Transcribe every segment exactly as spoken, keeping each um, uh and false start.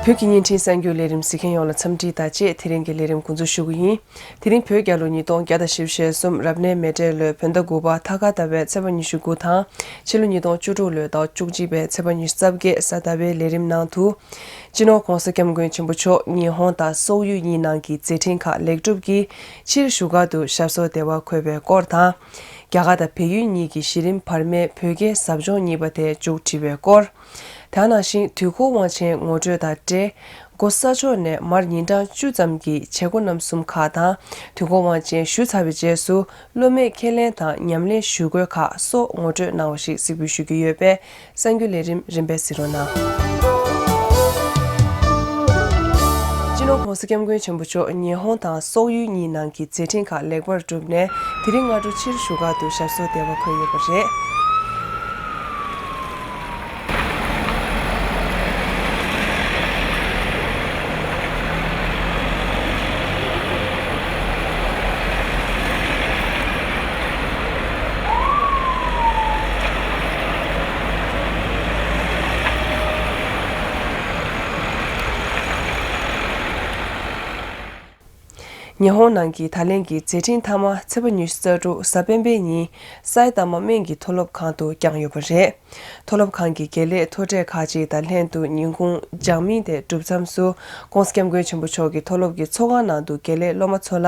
བོད་ཀྱི་བརྙན་འཕྲིན་གསར་འགྱུར་ལས་རིམ་གཟིགས་མཁན་ཡོངས་ལ་འཚམས་འདྲི་དང་བཅས་དེ་རིང་གི་ལས་རིམ་འགོ་འཛུགས་ཞུ་གི་ཡིན། དེ་རིང་བོད་རྒྱལ་ལོ་ཉིས་སྟོང་བརྒྱ་དང་བཞི་བཅུ་ཞེ་གསུམ་རབ་གནས་མེ་སྤྲེལ་ལོའི་བོད་ཟླ་དགུ་པ་ཐ་ཁ་ཟླ་བའི་ཚེས་པ་ཉི་ཤུ་དགུ་དང་། ཕྱི་ལོ་ཉིས་སྟོང་བཅུ་དྲུག་ལོའི་ཟླ་བ་བཅུ་གཅིག་པའི་ཚེས་པ་ཉི་ཤུ་རྩ་བརྒྱད་གཟའ་ཟླ་བའི་ལས་རིམ་ནང་དུ། སྤྱི་ནོར་༧གོང་ས་༧སྐྱབས་མགོན་ཆེན་པོ་མཆོག་ཉི་ཧོང་དང་སོག་ཡུལ་གཉིས་ནང་གི་མཛད་འཕྲིན་ཁག་ལེགས་གྲུབ་ཀྱིས་ཕྱིར་བཞུགས་སྒར་དུ་ཞབས་སོར་བདེ་བར་འཁོད་པའི་སྐོར་དང་། རྒྱ་གར་དང་བལ་ཡུལ་གཉིས་ཀྱི་གཞི་རིམ་བར་མའི་བོད་སྐད་ཟབ་སྦྱོང་གཉིས་པ་དེ་མཇུག་བསྒྲིལ་བའི་སྐོར། དེ་ནང་བཞིན་དུས་འཁོར་དབང་ཆེན་ངོ་སྤྲོད་དང་འབྲེལ། སྒོ་ས་ཕྱོགས་ནས་མར་ཉིན་གྲངས་བཅུ་ཙམ་གྱི་བྱེད་སྒོ་རྣམ་གསུམ་ཁག་དང་། དུས་འཁོར་དབང་ཆེན་ཞུས་ཚར་བའི་རྗེས་སུ་སློབ་མས་ཁས་ལེན་དང་ཉམས་ལེན་ཞུ་དགོས་ཁག་སོགས་ངོ་སྤྲོད་གནང་བ་ཞིག་གཟིགས་འབུལ་ཞུ་རྒྱུ་ཡོད་པས། གསར་འགྱུར་ལས་རིམ་རིམ་པས་གཟིགས་རོགས་གནང་། སྤྱི་ནོར་༧གོང་ས་༧སྐྱབས་མགོན་ཆེན་པོ་མཆོག་ཉི་ཧོང་དང་སོག་ཡུལ་གཉིས་ནང་གི་མཛད་འཕྲིན་ཁག་ལེགས་པར་གྲུབ་ནས། དེ་རིང་སྔ་དྲོ་ཕྱིར་བཞུགས་སྒར་དུ་ཞབས་སོར་བདེ་བར་འཁོད་ཡོད་པ་རེད། ཉི་ཧོང་ནང་གི་ད་ལན་གྱི་མཛད་འཕྲིན་མཐའ་མ་ཚེས་པ་ཉི་ཤུ་རྩ་དྲུག་གཟའ་སྤེན་པའི་ཉིན་སའི་ཏ་མ་སྨན་གྱི་མཐོ་སློབ་ཁང་དུ་བསྐྱངས་ཡོད་པ་རེད། མཐོ་སློབ་ཁང་གི་དགེ་ལས་མཐོ་གྲས་ཁག་ཅིག་དང་ལྷན་དུ་ཉིན་གུང་ལྗང་མིན་དེ་གྲུབ་མཚམས་སུ། ༸གོང་ས་༸སྐྱབས་མགོན་ཆེན་པོ་མཆོག་གིས་མཐོ་སློབ་ཀྱི་ཚོགས་ཁང་ནང་དུ་དགེ་ལས་སློབ་མ་ཚོ་ལ།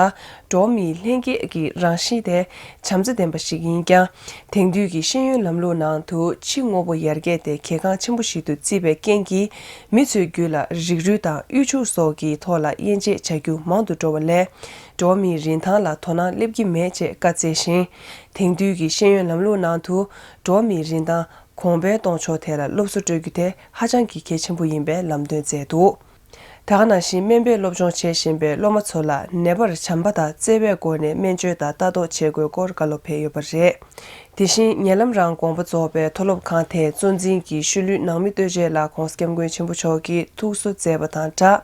འགྲོ་བ་མིའི་ལྷན་སྐྱེས་ཀྱི་རང་བཞིན་དེ་བྱམས་བརྩེ་ལྡན་པ་ཞིག་ཡིན་ཀྱང་། དེང་དུས་ཀྱི་ཤེས་ཡོན་ལམ་ལུགས་ནང་དུ་ཕྱི་དངོས་པོ་ཡར་རྒྱས་དེ་གལ་འགངས་ཆེན་པོ་ཞིག་ཏུ་བརྩིས་པའི་རྐྱེན་གྱིས། མི་ཚོའི་རྒྱུད་ལ་རིགས་རུས་དང་དབུལ་ཕྱུག་སོགས་ཀྱི་ཐོག་ལ་དབྱེ་འབྱེད་བྱ་རྒྱུ་མང་དུ་འགྲོ་བ་ལས། འགྲོ་བ་མིའི་རིན་ཐང་ལ་དོ་སྣང་སླེབས་ཀྱི་མེད་ཅེས་བཀའ་སྩལ་ཞིང་། དེང་དུས་ཀྱི་ཤེས་ཡོན་ལམ་ལུགས་ནང་དུ་འགྲོ་བ་མིའི་རིན་ཐང་གོང་འཕེལ་གཏོང་ཕྱོགས་ཐད་ལ་སློབ་གསོ་སྤྲོད་རྒྱུ་དེ་ཧ་ཅང་གི་གལ་ཆེན་པོ་ཡིན་པའི་ལམ་སྟོན་མཛད་འདུག། དེ་ག་ནང་བཞིན་སྨན་པའི་སློབ་སྦྱོང་བྱེད་བཞིན་པའི་སློབ་མ་ཚོ་ལ་ནད་པར་བྱམས་པ་དང་བརྩེ་བའི་སྒོ་ནས་སྨན་བཅོས་དང་ལྟ་རྟོག་བྱེད་དགོས་སྐོར་བཀའ་སློབ་ཕེབས་ཡོད་པ་རེད། དེ་བཞིན་ཉེ་ལམ་རང་དགོངས་པ་རྫོགས་པའི་མཐོ་སློབ་ཁང་དེའི་གཙོ་འཛིན་གྱི་ཤུལ་ལུས་ནང་མི་ལྟོས་བཅས་ལ་༸གོང་ས་༸སྐྱབས་མགོན་ཆེན་པོ་མཆོག་གིས་ཐུགས་གསོ་མཛད་པ་དང་སྦྲགས།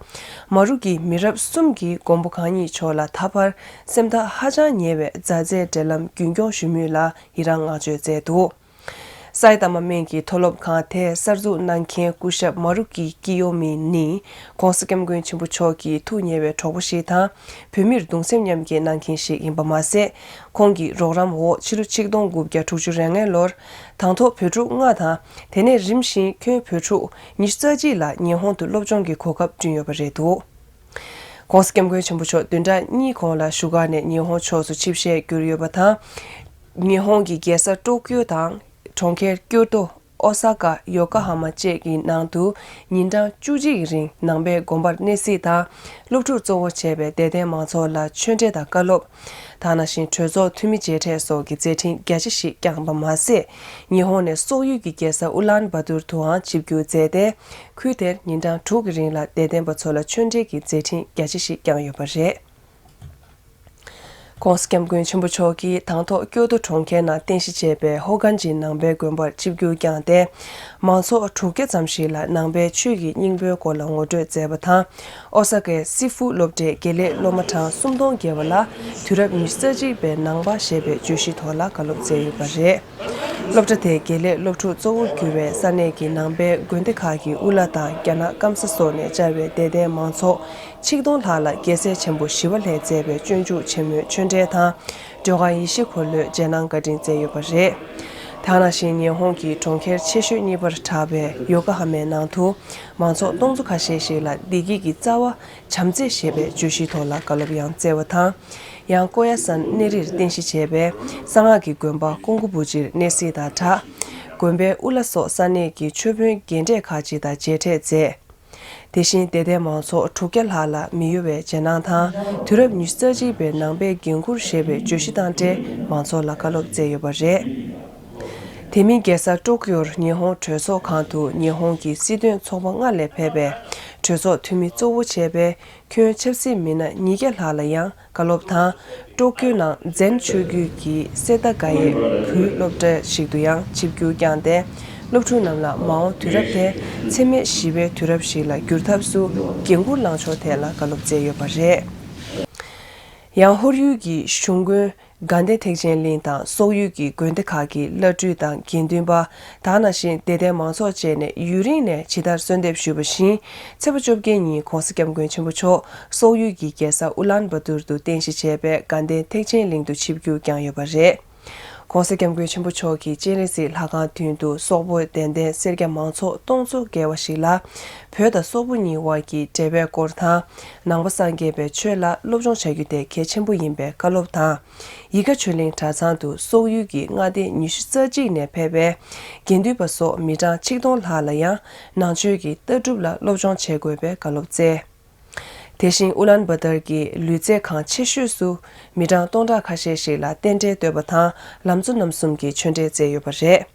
མ་རུ་གི་མི་རབས་གསུམ་གྱི་མགོན་པོ་གང་ཉིད་མཆོག་ལ་ད་བར་སེམས་ཐག་ཧ་ཅང་ཉེ་བའི་མཛའ་བརྩེའི་འབྲེལ་ལམ་རྒྱུན་སྐྱོང་ཞུ་མུས་ལ་ཡི་རངས་བསྔགས་བརྗོད་མཛད་འདུག། སའི་ཏ་མ་སྨན་གྱི་མཐོ་སློབ་ཁང་དེ་གསར་འཛུགས་གནང་མཁན་སྐུ་ཞབས་མ་རུ་ཀི་ཀི་ཡོ་མི་ནི་༸གོང་ས་༸སྐྱབས་མགོན་ཆེན་པོ་མཆོག་གི་ཐུགས་ཉེ་བའི་གྲོགས་པོ་ཞིག་དང་། བོད་མིར་གདུང་སེམས་མཉམ་སྐྱེད་གནང་མཁན་ཞིག་ཡིན་པ་མ་ཟད། ཁོང་གི་རོགས་རམ་འོག་ཕྱི་ལོ་ཆིག་སྟོང་དགུ་བརྒྱ་དྲུག་ཅུ་རེ་ལྔའི་ལོར་དང་ཐོག་བོད་ཕྲུག་ལྔ་དང་། དེ་ནས་རིམ་བཞིན་ཁྱོན་བོད་ཕྲུག་ཉི་ཤུ་རྩ་གཅིག་ལ་ཉི་ཧོང་དུ་སློབ་སྦྱོང་གི་གོ་སྐབས་བསྐྲུན་ཡོད་པ་རེད་འདུག། ༸གོང་ས་༸སྐྱབས་མགོན་ཆེན་པོ་མཆོག་བདུན་ཕྲག་གཉིས་གོང་ལ་བཞུགས་སྒར་ནས་ཉི་ཧོང་ཕྱོགས་སུ་ཆིབས་ཞལ་བསྒྱུར་ཡོད་པ་དང་། ཉི་ཧོང་གི་རྒྱལ་ས་ཀྲོ་ཀིའོ་དང་གྲོང་ཁྱེར་ཀྱོ་ཏོ། ཨོ་ས་ཀ། ཡོ་ཀ་ཧ་མ་བཅས་ཀྱི་ནང་དུ་ཉིན་གྲངས་བཅུ་གཅིག་གི་རིང་ནང་པའི་དགོན་པར་གནས་གཟིགས་དང་། སློབ་ཕྲུག་གཙོ་བོ་བྱས་པའི་དད་ལྡན་མང་ཚོགས་ལ་ཆོས་འབྲེལ་དང་བཀའ་སློབ། དེ་ནང་བཞིན་གྲོས་ཚོགས་འཐུས་མི་མཇལ་འཕྲད་སོགས་ཀྱི་མཛད་འཕྲིན་རྒྱ་ཆེ་ཞིག་བསྐྱངས་པ་མ་ཟད། ཉི་ཧོང་ནས་སོག་ཡུལ་གྱི་རྒྱལ་ས་ཨུ་ལན་བ་ཏུར་དུའང་ཆིབས་བསྒྱུར་མཛད་དེ། ཁུལ་དེར་ཉིན་གྲངས་དྲུག་གི་རིང་ལ་དད་ལྡན་པ་ཚོ་ལ་ཆོས་འབྲེལ་གྱི་མཛད་འཕྲིན་རྒྱ་ཆེ་ཞིག་བསྐྱངས་ཡོད་པ་རེད། ༸གོང་ས་༸སྐྱབས་མགོན་ཆེན་པོ་མཆོག་གིས་དང་ཐོག་ཀྱོ་ཏོ་གྲོང་ཁྱེར་ནང་རྟེན་གཞི་བྱས་པའི་ཧོ་གན་ཇི་ནང་པའི་དགོན་པར་ཆིབས་བསྒྱུར་བསྐྱངས་ཏེ། མང་ཚོགས་དྲུག་བརྒྱ་ཙམ་ཞིག་ལ་ནང་པའི་ཆོས་ཀྱི་སྙིང་པོའི་སྐོར་ལ་ངོ་སྤྲོད་མཛད་པ་དང་། ཨོ་ས་ཀའི་སི་ཧྥུ་སློབ་གྲྭའི་དགེ་ལས་སློབ་མ་གྲངས་སུམ་སྟོང་བརྒལ་བ་ལ་དུས་རབས་ཉི་ཤུ་རྩ་གཅིག་པའི་ནང་པ་ཞེས་པའི་བརྗོད་གཞི་ཐོག་ལ་བཀའ་སློབ་སྩལ་ཡོད་པ་རེད། སློབ་གྲྭ་དེའི་དགེ་ལས་སློབ་ཕྲུག་གཙོ་བོར་གྱུར་བའི་ས་གནས་ཀྱི་ནང་པའི་དགོན་སྡེ་ཁག་གི་དབུ་བླ་དང་རྒྱ་ནག་སྐམ་ས་སོགས་ནས་བཅར་བའི་དད་ལྡན་མང་ཚོགས་ཆིག་སྟོང་ལྷག་ལ་རྒྱལ་སྲས་ཆེན་པོ་ཞི་བ་ལྷས་མཛད་པའི་སྤྱོད་འཇུག་ཆེན་མོའི་ཆོས་འབྲེལ་དང་། སྒྲོལ་དཀར་ཡེ་ཤེས་འཁོར་ལོའི་རྗེས་གནང་བཀའ་དྲིན་སྩལ་ཡོད་པ་རེད། དེ་ནང་བཞིན་ཉི་ཧོང་གི་གྲོང་ཁྱེར་ཆེ་ཤོས་གཉིས་པར་གྲགས་པའི་ཡོ་ཀ་ཧ་མའི་ནང་དུ་མང་ཚོགས་སྟོང་ཚོ་ཁ་ཤས་ཤིག་ལ་བདེ་སྐྱིད་ཀྱི་རྩ་བ་བྱམས་བརྩེ་ཞེས་པའི་བརྗོད་གཞིའི་ཐོག་ལ་བཀའ་སློབ་ཡང་སྩལ་བ་དང་། ཡང་ཀོ་ཡ་སན་གནས་རིར་རྟེན་གཞི་བྱས་པའི་གསང་སྔགས་ཀྱི་དགོན་པ་ཀོང་གུ་བུ་ཅིར་གནས་གཟིགས་དང་སྦྲགས། དགོན་པའི་དབུ་བླ་སོགས་ས་གནས་ཀྱི་ཆོས་དཔོན་རྒན་གྲས་ཁག་ཅིག་དང་མཇལ་འཕྲད་མཛད། དེ་བཞིན་དད་ལྡན་མང་ཚོགས་དྲུག་བརྒྱ་ལྷག་ལ་མི་གཡོ་བའི་རྗེས་གནང་དང་། དུས་རབས་ཉི་ཤུ་རྩ་གཅིག་པའི་ནང་པའི་འགན་འཁུར་ཞེས་པའི་བརྗོད་གཞི་དང་འབྲེལ་མང་ཚོགས་ལ་བཀའ་སློབ་སྩལ་ཡོད་པ་རེད། དེ་མིན་རྒྱལ་ས་ཀྲོ་ཀིའོར་ཉི་ཧོང་གྲོས་ཚོགས་ཁང་དུ་ཉི་ཧོང་གི་སྲིད་དོན་ཚོགས་པ་ལྔ་ལས་ཕེབས་པའི་གྲོས་ཚོགས་འཐུས་མི་གཙོ་བོ་བྱས་པའི་ཁྱོན་ཆབ་སྲིད་མི་སྣ་ཉིས་བརྒྱ་ལྷག་ལ་ཡང་བཀའ་སློབ་དང་། ཀྲོ་ཀིའོ་ནང་ཛེན་ཆོས་བརྒྱུད་ཀྱི་སེ་ཏ་ག་ཡེ་བུའི་སློབ་གྲྭ་ཞིག་ཏུ་ཡང་ཆིབས་བསྒྱུར་བསྐྱངས་ཏེ། སློབ་ཕྲུག་རྣམས་ལ་མ་འོངས་དུས་རབས་དེ་འཚེ་མེད་ཞི་བའི་དུས་རབས་ཤིག་ལ་བསྒྱུར་ཐབས་སུ་འགན་འཁུར་བླང་ཕྱོགས་ཐད་ལ་བཀའ་སློབ་སྩལ་ཡོད་པ་རེད། ཡང་ཧོར་ཡུལ་གྱི་གཞུང་དགོན་ དགའ་ལྡན་ཐེག་ཆེན་གླིང་དང་སོག་ཡུལ་གྱི་དགོན་སྡེ་ཁག་གི་བླ་སྤྲུལ་དང་དགེ་འདུན་པ། དེ་ནང་བཞིན་དད་ལྡན་མང་ཚོགས་བཅས་ནས་ཡུན་རིང་ནས་ཇི་ལྟར་གསོལ་འདེབས་ཞུས་པ་བཞིན། ཚེས་པ་བཅོ་བརྒྱད་ཉིན་༧གོང་ས་༧སྐྱབས་མགོན་ཆེན་པོ་མཆོག་སོག་ཡུལ་གྱི་རྒྱལ་ས་ཨུ་ལན་བ་ཏུར་དུ་རྟེན་གཞི་བྱས་པའི་དགའ་ལྡན་ཐེག་ཆེན་གླིང་དུ་ཆིབས་བསྒྱུར་བསྐྱངས་ཡོད་པ་རེད། ༧གོང་ས་༧སྐྱབས་མགོན་ཆེན་པོ་མཆོག་གིས་སྤྱན་རས་གཟིགས་ལྷ་ཁང་མདུན་དུ་སོག་པོ་དད་ལྡན་སེར་སྐྱ་མང་ཚོགས་སྟོང་ཚོ་བརྒལ་བ་ཞིག་ལ། བོད་དང་སོག་པོ་གཉིས་དབར་གྱི་འབྲེལ་བའི་སྐོར་དང་། ནང་པ་སངས་རྒྱས་པའི་ཆོས་ལ་སློབ་སྦྱོང་བྱ་རྒྱུ་དེ་གལ་ཆེན་པོ་ཡིན་པའི་བཀའ་སློབ་དང་། ཡིད་དགའ་ཆོས་གླིང་གྲྭ་ཚང་དུ་སོག་ཡུལ་གྱི་མངའ་སྡེ་ཉི་ཤུ་རྩ་གཅིག་ནས་ཕེབས་པའི་དགེ་འདུན་པ་སོགས་མི་གྲངས་ཆིག་སྟོང་ལྷག་ལ་ཡང་ནང་ཆོས་ཀྱི་ལྟ་གྲུབ་ལ་སློབ་སྦྱོང་བྱེད་དགོས་པའི་བཀའ་སློབ་སྩལ། དེ་བཞིན་ཨུ་ལན་བ་ཏར་གྱི་ལུས་རྩལ་ཁང་ཆེ་ཤོས་སུ་མི་གྲངས་སྟོང་ཕྲག་ཁ་ཤས་ཤིག་ལ་རྟེན་འབྲེལ་བསྟོད་པ་དང་ལམ་གཙོ་རྣམ་གསུམ་གྱི་ཆོས་འབྲེལ་སྩལ་ཡོད་པ་རེད།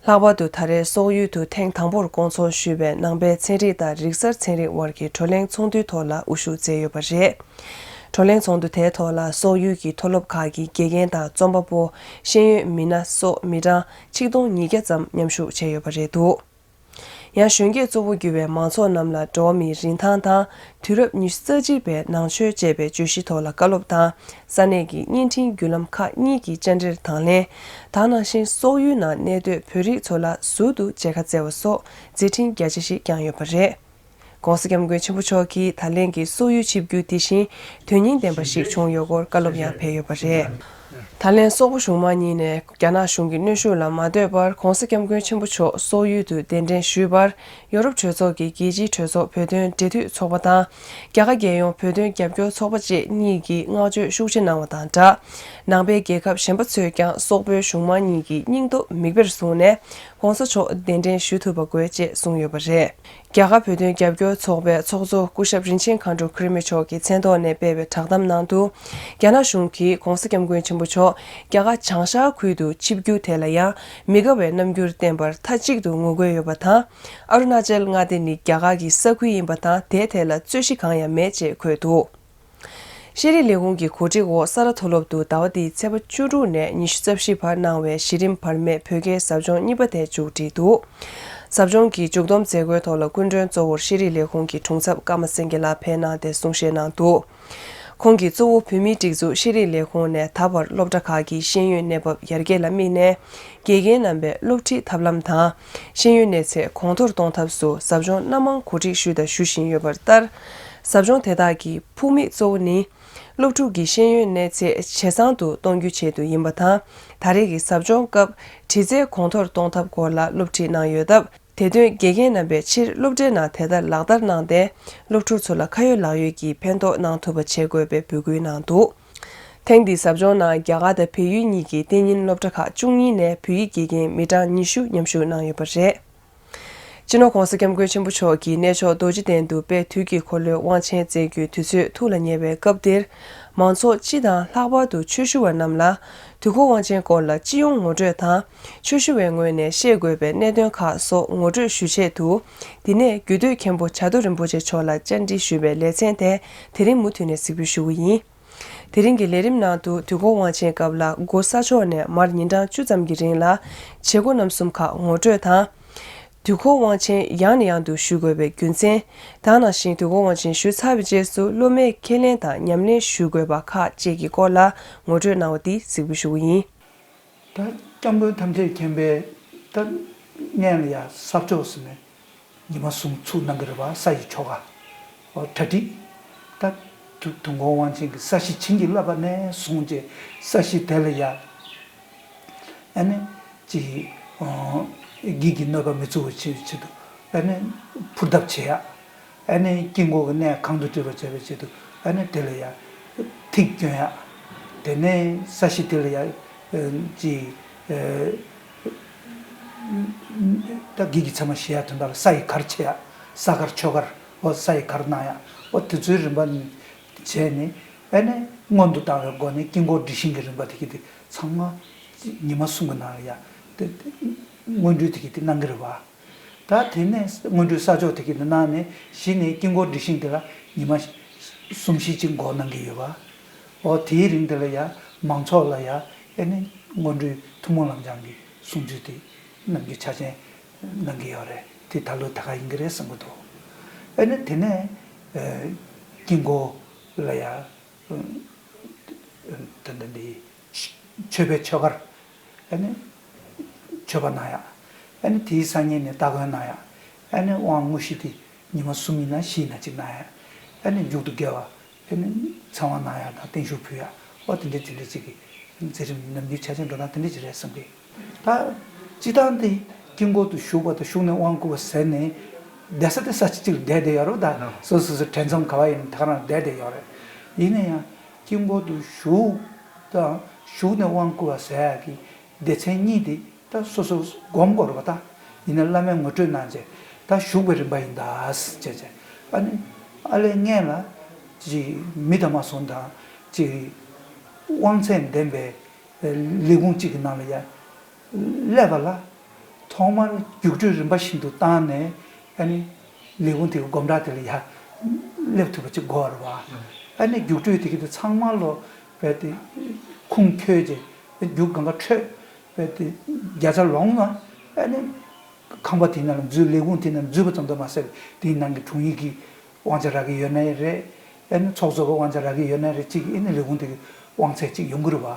ལྷག་པར་དུ་ད་རེས་སོག་ཡུལ་དུ་ཐེངས་དང་པོར་བསྐོང་ཚོགས་ཞུས་པའི་ནང་པའི་ཚན་རིག་དང་རིག་གསར་ཚན་རིག་དབར་གྱི་བགྲོ་གླེང་ཚོགས་འདུའི་ཐོག་ལ་དབུ་བཞུགས་མཛད་ཡོད་པ་རེད། བགྲོ་གླེང་ཚོགས་འདུ་དེའི་ཐོག་ལ་སོག་ཡུལ་གྱི་མཐོ་སློབ་ཁག་གི་དགེ་རྒན་དང་རྩོམ་པ་པོ། ཤེས་ཡོན་མི་སྣ་སོགས་མི་གྲངས་ཆིག་སྟོང་ཉིས་བརྒྱ་ཙམ་མཉམ་ཞུགས་བྱས་ཡོད་པ་རེད་འདུག་ཡང་གཞོན་སྐྱེས་གཙོ་བོ་གྱུར་བའི་མང་ཚོགས་རྣམས་ལ་འགྲོ་བ་མིའི་རིན་ཐང་དང་། དུས་རབས་ཉི་ཤུ་རྩ་གཅིག་པའི་ནང་ཆོས་ཅེས་པའི་བརྗོད་གཞིའི་ཐོག་ལ་བཀའ་སློབ་དང་། ས་གནས་ཀྱི་བརྙན་འཕྲིན་བརྒྱུད་ལམ་ཁག་གཉིས་ཀྱི་བཅར་འདྲིར་དང་ལེན། དེ་ནང་བཞིན་སོག་ཡུལ་ནང་གནས་སྡོད་བོད་རིགས་ཚོ་ལ་ཟུར་དུ་མཇལ་ཁ་བསྩལ་བ་སོགས་མཛད་འཕྲིན་རྒྱ་ཆེ་ཞིག་བསྐྱངས་ཡོད་པ་རེད། ༸གོང་ས་༸སྐྱབས་མགོན་ཆེན་པོ་མཆོག་གིས་ད་ལན་གྱི་སོག་ཡུལ་ཆིབས་བསྒྱུར་དེ་བཞིན་དོན་སྙིང་ལྡན་པ་ཞིག་བྱུང་ཡོད་སྐོར་བཀའ་སློབ་ཡང་ཕེབས་ཡོད་པ་རེད། ད་ལན་སོག་པོ་གཞུང་མང་གཉིས་ནས་རྒྱ་ནག་གཞུང་གི་གནོན་ཤུགས་ལ་མ་ལྟོས་པར་༸གོང་ས་༸སྐྱབས་མགོན་ཆེན་པོ་མཆོག་སོག་ཡུལ་དུ་གདན་འདྲེན་ཞུས་པར། ཡོ་རོབ་གྲོས་ཚོགས་ཀྱི་རྒྱལ་སྤྱིའི་གྲོས་ཚོགས་བོད་དོན་འབྲེལ་མཐུད་ཚོགས་པ་དང་། རྒྱ་གར་རྒྱལ་ཡོངས་བོད་དོན་རྒྱབ་སྐྱོར་ཚོགས་པ་བཅས་གཉིས་ཀྱིས་བསྔགས་བརྗོད་ཤུགས་ཆེ་གནང་བ་དང་སྦྲགས། ནང་པའི་རྒྱལ་ཁབ་གཞན་པ་ཚོས་ཀྱང་སོག་པོའི་གཞུང་མང་གཉིས་ཀྱི་སྙིང་སྟོབས་མིག་དཔེར་བཟུང་ནས། ༸གོང་ས་མཆོག་གདན་འདྲེན་ཞུ་ཐུབ་པ་དགོས་ཅེས་གསུངས་ཡོད་པ་རེད། རྒྱ་གར་བོད་དོན་རྒྱབ་སྐྱོར་ཚོགས་པའི་ཚོགས་གཙོ་སྐུ་ཞབས་རིན་ཆེན་མཁའ་འགྲོ་ཁེ་རི་མེ་མཆོག་གི་མཚན་ཐོག་ནས་སྤེལ་བའི་བསྒྲགས་གཏམ་ནང་དུ། རྒྱ་ནག་གཞུང་གིས་༸གོང་ས་༸སྐྱབས་མགོན་ཆེན་པོ་མཆོག་རྒྱ་གར་བྱང་ཤར་ཁུལ་དུ་ཆིབས་བསྒྱུར་དེ་ལ་ཡང་མི་དགའ་བའི་རྣམ་འགྱུར་བསྟན་པར་མཐའ་གཅིག་ཏུ་ངོ་རྒོལ་ཡོད་པ་དང་། ཨ་རུ་ན་ཅལ་མངའ་སྡེ་ནི་རྒྱ་གར་གྱི་ས་ཁུལ་ཡིན་པ་དང་། དེའི་ཐད་ལ་རྩོད་གཞི་གང་ཡང་མེད་ཅེས་འཁོད་འདུག་ཤེས་རིག་ལས་ཁུངས་ཀྱི་གོ་སྒྲིག་འོག་ས་རཱ་མཐོ་སློབ་ཏུ་ཟླ་བ་འདིའི་ཚེས་པ་བཅུ་དྲུག་ནས་ཉི་ཤུ་རྩ་བཞི་བར་གནང་བའི་གཞི་རིམ་བར་མའི་བོད་སྐད་ཟབ་སྦྱོང་གཉིས་པ་དེ་མཇུག་བསྒྲིལ་འདུག་ཟབ་སྦྱོང་གི་མཇུག་བསྡོམས་མཛད་སྒོའི་ཐོག་ལ་སྐུ་མགྲོན་གཙོ་བོར་ཤེས་རིག་ལས་ཁུངས་ཀྱི་དྲུང་ཚབ་ཀརྨ་སེང་གེ་ལགས་ཕེབས་གནང་སྟེ་གསུང་བཤད་གནང་འདུག་ཁོང་གིས་གཙོ་བོ་བོད་མིའི་སྒྲིག་འཛུགས་ཤེས་རིག་ལས་ཁུངས་ནས་ད་བར་སློབ་གྲྭ་ཁག་གི་ཤེས་ཡོན་གནས་བབ་ཡར་རྒྱས་ལ་དམིགས་ནས། དགེ་རྒན་རྣམ་པའི་སློབ་ཁྲིད་ཐབས་ལམ་དང་། ཤེས་ཡོན་གནས་ཚད་གོང་མཐོར་གཏོང་ཐབས་སུ་ཟབ་སྦྱོང་སྣ་མང་གོ་སྒྲིག་ཞུས་དང་ཞུ་བཞིན་ཡོད་པ་ལྟར། ཟབ་སྦྱོང་དེ་དག་གི་ཕུགས་དམིགས་གཙོ་བོ་ནི། སློབ་ཕྲུག་གི་ཤེས་ཡོན་གནས་ཚད་ཇེ་བཟང་དུ་གཏོང་རྒྱུའི་ཆེད་དུ་ཡིན་པ་དང་། ད་རེས་ཀྱི་ཟབ་སྦྱོང་སྐབས་གྲི་རྩལ་གོང་མཐོར་གཏོང་ཐབས་སྐོར་ལ་སློབ་ཁྲིད་གནང་ཡོད་སྟབས། དེ་དོན་དགེ་རྒན་རྣམ་པས་ཕྱིར་སློབ་གྲྭའི་ནང་དེ་ལྟར་ལག་བསྟར་གནང་སྟེ། སློབ་ཕྲུག་ཚོ་ལ་ཁ་ཡོད་ལག་ཡོད་ཀྱིས་ཕན་ཐོགས་གནང་ཐུབ་པ་བྱེད་དགོས་པའི་འབོད་སྐུལ་གནང་འདུག་ཐེངས་འདིའི་ཟབ་སྦྱོང་ནང་རྒྱ་གར་དང་བལ་ཡུལ་གཉིས་ཀྱི་གཏན་ཉིན་སློབ་གྲྭ་ཁག་བཅུ་གཉིས་ནས་བོད་ཡིག་དགེ་རྒན་མི་གྲངས་ཉི་ཤུ་མཉམ་ཞུགས་གནང་ཡོད་པ་རེད། སྤྱི་ནོར་༸གོང་ས་༸སྐྱབས་མགོན་ཆེན་པོ་མཆོག་གིས་གནས་མཆོག་རྡོ་རྗེ་གདན་དུ་དཔལ་དུས་ཀྱི་འཁོར་ལོའི་དབང་ཆེན་སྩལ་རྒྱུའི་དུས་ཚོད་ཐུགས་ལ་ཉེ་བའི་སྐབས་འདིར། མང་ཚོགས་སྤྱི་དང་ལྷག་པར་དུ་ཆོས་ཞུ་བ་རྣམས་ལ། དུས་འཁོར་དབང་ཆེན་སྐོར་ལ་སྤྱི་ཡོངས་ངོ་སྤྲོད་དང་། ཆོས་ཞུ་བའི་ངོས་ནས་ཤེས་དགོས་པའི་གནད་དོན་ཁག་སོགས་ངོ་སྤྲོད་ཞུ་ཆེད་དུ། འདི་ནས་རྒྱུད་སྟོད་མཁན་པོ་བྱ་རྡོ་རིན་པོ་ཆེ་མཆོག་ལ་བཅར་འདྲི་ཞུས་པའི་ལེ་ཚན་དེ་དེ་རིང་མུ་མཐུད་ནས་གཟིགས་འབུལ་ཞུ་གི་ཡིན། དེ་རིང་གི་ལས་རིམ་ནང་དུ་དུས་འཁོར་དབང་ཆེན་སྐབས་ལ་སྒོ་ས་ཕྱོགས་ནས་མར་ཉིན་གྲངས་བཅུ་ཙམ་གྱི་རིང་ལ་བྱེད་སྒོ་རྣམ་གསུམ་ཁག་ངོ་སྤྲོད་དང་། དུས་འཁོར་དབང་ཆེན་ཡང་ནས་ཡང་དུ་ཞུ་དགོས་པའི་རྒྱུ་མཚན། དེ་ནང་བཞིན་དུས་འཁོར་དབང་ཆེན་ཞུས་ཚར་བའི་རྗེས་སུ་སློབ་མས་ཁས་ལེན་དང་ཉམས་ལེན་ཞུ་དགོས་པ་ཁག་བཅས་ཀྱི་སྐོར་ལ་ངོ་སྤྲོད་གནང་བ་འདི་གཟིགས་འབུལ་ཞུ་གི་ཡིན། ད་སྐྱབས་མགོན་ཐམས་ཅད་མཁྱེན་པའི་ད་སྔོན་ལ་ཡ་ས་ཕྱོགས་ཟེར་ནས་ཉི་མ་གསུམ་ཚུགས་གནང་གི་རེད་པ། ས་ཡི་ཆོ་ག་འོ་གྲ་སྒྲིག་ད་དུ་དུས་འཁོར་དབང་ཆེན་གྱི་ས་གཞི་བྱིན་གྱིས་བརླབས་པ་ནས་བཟུང་བྱས་ས་གཞི་དེ་ལ་ཡ་ཨ་ནི་ཅིག་ཨོ་བགེགས་ཀྱི་གནོད་པ་མི་ཚུགས་པ་བྱེད་ཆེད་དུ་ཨ་ནི་ཕུར་གདབ་བྱེད་ཡ། ཨ་ནི་དཀྱིལ་འཁོར་གྱི་གནས་གང་དུ་སྤྲུལ་པར་བྱ་བའི་ཆེད་དུ་ཨ་ནི་དེ་ལ་ཡ་ཐིག་བསྐྱོན་ཡ། དེ་ནས་ས་གཞི་དེ་ལ་ཡ་ཅིག་ད་བགེགས་ཀྱི་མཚན་མ་ཞི་ཡ་དོན་དག་ལ་ས་ཡི་གར་བྱེད་ཡ། ས་གར་ཆོས་གར་འོ་ས་ཡི་གར་གནང་ཡ། འོ་དེ་ཚོའི་རིམ་པ་བྱས་ནས་ཨ་ནི་སྔོན་དུ་བཏང་བའི་སྒོ་ནས་དཀྱིལ་འཁོར་སྒྲིག་ཤིང་གི་རིམ་པ་དེ་གི་དེ་ཚང་མ་ཉི་མ་གསུམ་གྱི་ནང་ལ་ཡ་དེ་སྔོན་འགྲོའི་དེ་གི་དེ་གནང་གི་རེད་པ། ད་དེ་ནས་སྔོན་འགྲོའི་ས་ཕྱོགས་དེ་གི་ནང་ནས་གཞི་ནས་དཀྱིལ་འཁོར་སྒྲིག་ཤིང་དེ་ལ་ཉི་མ་གསུམ་བཞི་ཅིག་འགོར་གནང་གི་ཡོད་པ། འོ་དེའི་རིང་དེ་ལ་ཡ་མང་ཚོགས་ལ་ཡ་ཨེ་ནི་སྔོན་འགྲོའི་ཐུན་མོང་ལམ་སྦྱང་གི་གསུང་ཆོས་དེ་གནང་རྒྱུ་ཆ་རྐྱེན་གནང་གི་ཡོད་རེད། དེ་ད་ལོ་ད་ག་ཡིན་གི་རེད་བསམ་གི་འདུག་ཨེ་ནི་དེ་ནས་དཀྱིལ་འཁོར་ལ་ཡ་ད་ལྟ་འདི། མཆོད་པའི་མཆོད་གར། ཨ་ནི་མཆོད་པ་གནང་ཡག་ཨ་ནི་དེའི་སང་ཉིན་ནས་སྟ་གོན་གནང་ཡག་ཨ་ནི་དབང་དངོས་གཞི་དེ་ཉི་མ་གསུམ་ཡིན་ན་བཞི་ཡིན་ན་གཅིག་གནང་ཡག་ཨ་ནི་མཇུག་ཏུ་དགེ་བ། དེ་ནི་ཚེ་དབང་གནང་ཡག་དང་བརྟན་བཞུགས་ཕུལ་ཡག་འོ་དེ་འདྲ་དེ་འདྲ་ཅིག་གི་མཛད་རིམ་ནམ་རྒྱུན་ཆ་ཆེན་འགྲོ་སྟངས་དེ་འདྲ་ཅིག་རེད་བསམ་གི། ད་སྤྱི་བཏང་དེ་དཀྱིལ་འཁོར་དུ་བཞུགས་པ་དང་བཞུགས་ནས་དབང་བསྐུར་བ་ཟེར་ནས་བསྡད་ས་དེ་ས་ཆ་གཅིག་ལ་བསྡད་བསྡད་ཡོད་རེད། ད་སོ་སོ་སོ་གྲོས་འཆམ་ག་བ་ཡིན་ན་ད་ག་རང་བསྡད་བསྡད་ཡོད་རེད། ཡིན་ན་ཡང་དཀྱིལ་འཁོར་དུ་བཞུགས་དང་བཞུགས་ནས་དབང་བསྐུར་བ་ཟེར་ཡག་གི་སྡེ་ཚན་གཉིས་དེ། ད་སོ་སོ་སྒོམ་དགོས་རེད་པ། ད་ཡིན་ན་བླ་མས་ངོ་སྤྲོད་གནང་རྗེས་ད་བཞུགས་པའི་རིམ་པ་ཡིན་ད་ཟེར་བྱས་བྱས། ཨ་ནི་ཨ་ལས་སྔོན་ལ་ཅིག་མི་དང་མ་སོང་དང་ཅིག་དབང་ཚད་ལྡན་པའི་ལས་ཁུངས་གཅིག་གི་ནང་ལ་ཡ་སླེབས་པ་ལ་ཐོག་མར་རྒྱུགས་སྤྲོད་རིམ་པ་བཞིན་དུ་བཏང་ནས་ཨ་ནི་ལས་ཁུངས་དེ་གི་སྒོམ་དྲག་དེ་ལ་ཡ་སླེབས་ཐུབ་པ་ཅིག་དགོས་རེད་པ། ཨ་ནི་རྒྱུགས་སྤྲོད་དེ་གི་དེ་ཚང་མ་ལོ་བས་དེ་ཁུངས་འཁྱོལ་རྗེས་རྒྱུགས་སྒང་ག་འཕྲོད། བས་དེ་བརྒྱ་ཆ་ལོངས་ན་ཨ་ནི་ཁང་པ་དེའི་ནང་ལ་འཛུལ། ལས་ཁུངས་དེའི་ནང་འཛུལ་བ་ཙམ་དུ་མ་ཟད་པའི་དེའི་ནང་གི་དྲུང་ཡིག་གི་དབང་ཆ་རག་གི་ཡོད་ནའི་རེད། ཨ་ནི་ཚོགས་གཙོ་གི་དབང་ཆ་རག་གི་ཡོད་ནའི་རེད། གཅིག་ཨ་ནི་ལས་ཁུངས་དེ་གི་དབང་ཚད་གཅིག་ཡོང་གི་རེད་པ།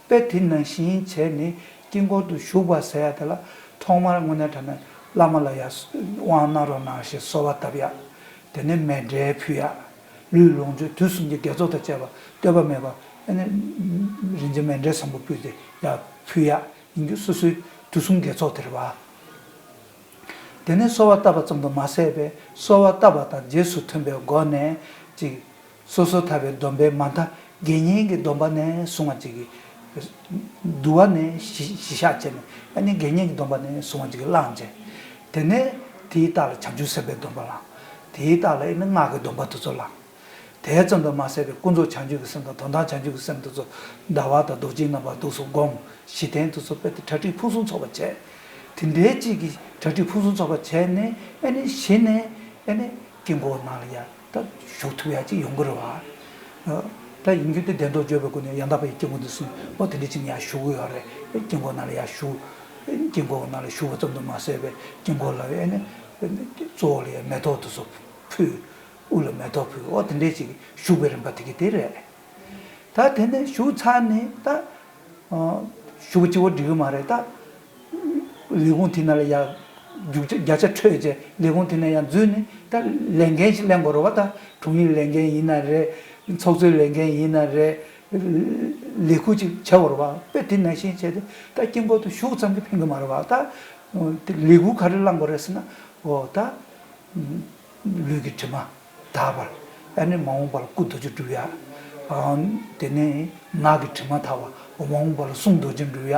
དཔེ་དེ་ནང་བཞིན་བྱས་ནས་དཀྱིལ་འཁོར་དུ་བཞུགས་པ་ཟེར་ཡ་དེ་ལ་ཐོག་མར་དངོས་གནས་དྲང་གནས་བླ་མ་ལ་ཡ་དབང་གནང་རོགས་གནང་ཞེས་གསོལ་བ་བཏབ་ཡ། དེ་ནས་མཎྜལ་ཕུལ་ཡ། ལུས་ལོངས་སྤྱོད་དུས་གསུམ་གྱི་དགེ་ཚོགས་དང་བཅས་པ་ལྟོས་པ་མེད་པ་ཨ་ནི་རིན་ཆེན་མཎྜལ་བཟང་པོ་ཕུལ་ཏེ་ཡར་ཕུལ་ཡག་ཡིན་རྒྱུ་སོ་སོའི་དུས་གསུམ་དགེ་ཚོགས་དེ་རེད་པ། དེ་ནས་གསོལ་བ་བཏབ་པ་ཙམ་དུ་མ་ཟད་པའི་གསོལ་བ་བཏབ་པ་དང་རྗེས་སུ་མཐུན་པའི་སྒོ་ནས་ཅིག་སོ་སོར་ཐར་པའི་སྡོམ་པའི་མ་མཐའ་དགེ་བསྙེན་གྱི་སྡོམ་པ་ནས་བཟུང་བ་ཅིག་གི་བསྡུ་བ་ནས་གཞི་གཞི་བཞག་བྱས་ནས་ཨ་ནི་དགེ་བསྙེན་གྱི་སྡོམ་པ་ནས་བཟུང་བ་ཅིག་གི་བླངས་བྱས། དེ་ནས་དེའི་རྟགས་ལ་བྱང་ཆུབ་སེམས་དཔའི་སྡོམ་པ་བླངས། དེའི་རྟགས་ལ་ཨ་ནི་སྔགས་ཀྱི་སྡོམ་པ་དེ་ཚོ་བླངས། དེ་ཙམ་དུ་མ་ཟད་པའི་ཀུན་རྫོབ་བྱང་ཆུབ་ཀྱི་སེམས་དང་དོན་དམ་བྱང་ཆུབ་ཀྱི་སེམས་དེ་ཚོ་ཟླ་བ་དང་རྡོ་རྗེ་རྣམ་པ་དེ་ཚོ་བསྒོམ། གཞི་རྟེན་དེ་ཚོ་དཔེ་དེ་གྲ་སྒྲིག་ཕུན་སུམ་ཚོགས་པ་བྱས། དེ་འདྲའི་གཅིག་གིས་གྲ་སྒྲིག་ཕུན་སུམ་ཚོགས་པ་བྱས་ནས་ཨ་ནི་གཞི་ནས་ཨ་ནི་དཀྱིལ་འཁོར་ནང་ལ་ཡ་ད་བཞུགས་ཐུབ་ཡ་གཅིག་ཡོང་གི་རེད་པ། ད་ཡིན་རྒྱུ་དེ་བདེན་མདོག་བརྗོད་པའི་སྒོ་ནས་ཡང་དག་པའི་དཀྱིལ་འཁོར་འདི་གསུངས། ཨོ་དེ་འདྲ་ཅིག་ཡར་བཞུགས་ཀྱི་ཡོད་རེད། དཀྱིལ་འཁོར་ནང་ལ་ཡར་བཞུགས། དཀྱིལ་འཁོར་ནང་ལ་བཞུགས་པ་ཙམ་དུ་མ་ཟད་པའི་དཀྱིལ་འཁོར་ལ་ཨ་ནི་གཙོ་བོ་ལ་ཡ་མེ་ཏོག་དེ་ཚོ་ཕུལ། དབུ་ལ་མེ་ཏོག་ཕུལ། ཨོ་དེ་འདྲས་ཅིག་བཞུགས་པའི་རིམ་པ་དེ་གི་དེ་རེད། ད་དེ་ནས་བཞུགས་ཚར་ནས་ད་བཞུགས་པ་གཅིག་པོ་འགྲིག་གི་མ་རེད། ད་ལས་ཁུངས་དེ་ན་ལ་ཡ་རྒྱུག་ཆ་བརྒྱ་ཆ་འཕྲོད་བྱས་ལས་ཁུངས་དེ་ན་ཡ་འཛུལ་ནས་ད་ལས་འགན་ཞིག་ལེན་དགོས་རེད་པ། ད་དྲུང་ཡིག་ལས་འགན་ཡིན་ན་རེད། ཚོགས་གཙོའི་ལས་འགན་ཡིན་ན་རེད། ལས་ཁུར་ཅིག་བྱེད་དགོས་རེད་པ། དཔེ་དེ་ནང་བཞིན་བྱས་ཏེ་ད་དཀྱིལ་འཁོར་དུ་བཞུགས་ཙམ་གྱིས་ཕན་གི་མ་རེད་པ། ད་དེ་ལས་ཁུར་ག་རེ་བླང་དགོས་རེད་ཟེར་ན། འོ་ད་ལུས་ཀྱི་དྲི་མ་དག་པར། ཨ་ནི་མ་འོངས་པ་ལ་སྐུ་རྡོ་རྗེ་སྒྲུབ་ཡ། ཨ་དེ་ནས་ངག་གི་དྲི་མ་དག་པ་མ་འོངས་པ་ལ་གསུང་རྡོ་རྗེ་སྒྲུབ་ཡ།